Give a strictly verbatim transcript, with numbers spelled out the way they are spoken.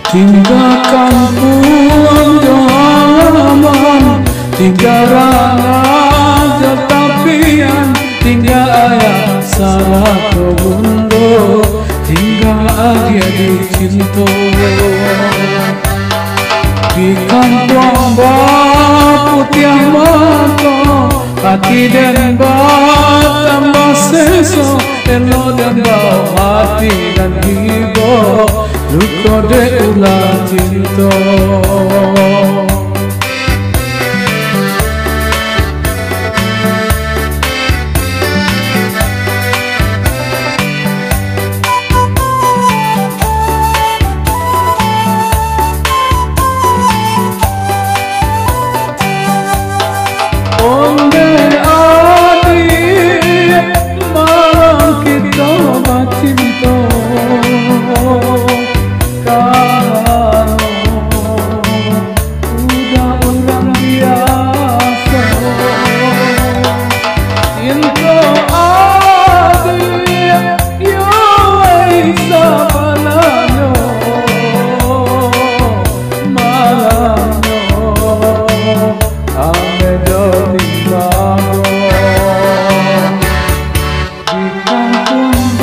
Tingga kampuang jo halaman, tingga ranah jo tapian, tingga ayah sarato bundo, tingga agiah dicinto. Di kampuang baputiah mato, ati den batambah seso, elok den baobati nan ibo, luko dek ulah cinto. Ondeh adiak, malam kito bacinto, karano udah urang biaso. Cinto adiak, yo lai sabananyo, malamnyo ameh jo tibago di kampuang